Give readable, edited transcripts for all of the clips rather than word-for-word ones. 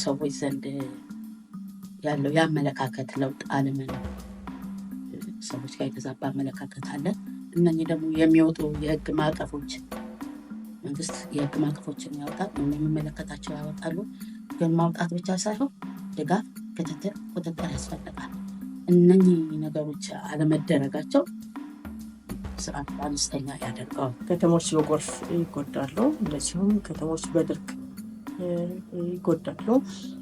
በሰዎች ዘንድ ያለው የአመለካከት ለውጥ አለመኖር፣ ሰዎች ጋር የተዛባ አመለካከት አለ። እነኚህ ደግሞ የሚወጡ የህግ ማዕቀፎች፣ መንግስት የህግ ማዕቀፎችን ያወጣል፣ የሚመለከታቸው ያወጣሉ። ግን ማውጣት ብቻ ሳይሆን ድጋፍ፣ ክትትል፣ ቁጥጥር ያስፈልጋል። እነኚህ ነገሮች አለመደረጋቸው ስርዓቱ አነስተኛ ያደርገዋል። ከተሞች በጎርፍ ይጎዳሉ፣ እንደዚሁም ከተሞች በድርቅ ይጎዳሉ።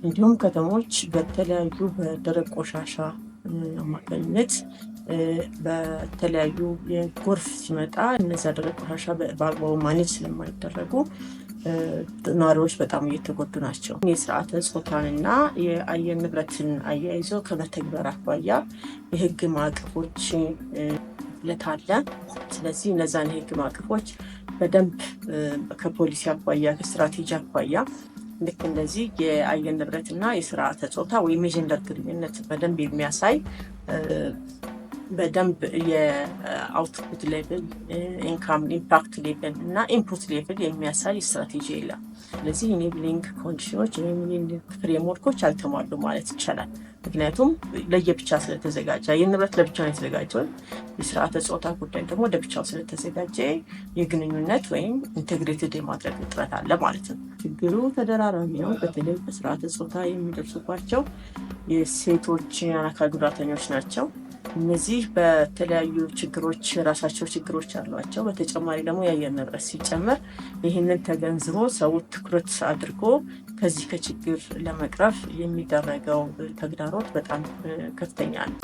እንዲሁም ከተሞች በተለያዩ በደረቅ ቆሻሻ አማካኝነት በተለያዩ የጎርፍ ሲመጣ እነዚያ ደረቅ ቆሻሻ በአግባቡ manage ስለማይደረጉ ነዋሪዎች በጣም እየተጎዱ ናቸው። የስርዓተ ጾታንና የአየር ንብረትን አያይዞ ከመተግበር አኳያ የህግ ማዕቀፎች ለት አለ። ስለዚህ እነዛን የህግ ማዕቀፎች በደንብ ከፖሊሲ አኳያ፣ ከስትራቴጂ አኳያ ልክ እንደዚህ የአየር ንብረትና የስርዓተ ጾታ ወይም የ gender ግንኙነት በደንብ የሚያሳይ፣ በደንብ የ output level፣ income impact level እና input level የሚያሳይ ስትራቴጂ የለም። ስለዚህ enabling condition ኦች ወይም enabling framework ኦች አልተሟሉ ማለት ይቻላል። ምክንያቱም ለየብቻ ስለተዘጋጀ፣ አየር ንብረት ለብቻ ነው የተዘጋጀው፣ የስርዓተ ጾታ ጉዳይ ደግሞ ለብቻው ስለተዘጋጀ የግንኙነት ወይም integrated የማድረግ እጥረት አለ ማለት ነው። ችግሩ ተደራራቢ ነው። በተለይ በስርዓተ ጾታ የሚደርሱባቸው የሴቶች አካል ጉዳተኞች ናቸው። እነዚህ በተለያዩ ችግሮች የራሳቸው ችግሮች አሏቸው። በተጨማሪ ደግሞ የአየር ንብረት ሲጨመር ይህንን ተገንዝቦ ሰው ትኩረት አድርጎ ከዚህ ከችግር ለመቅረፍ የሚደረገው ተግዳሮት በጣም ከፍተኛ ነው።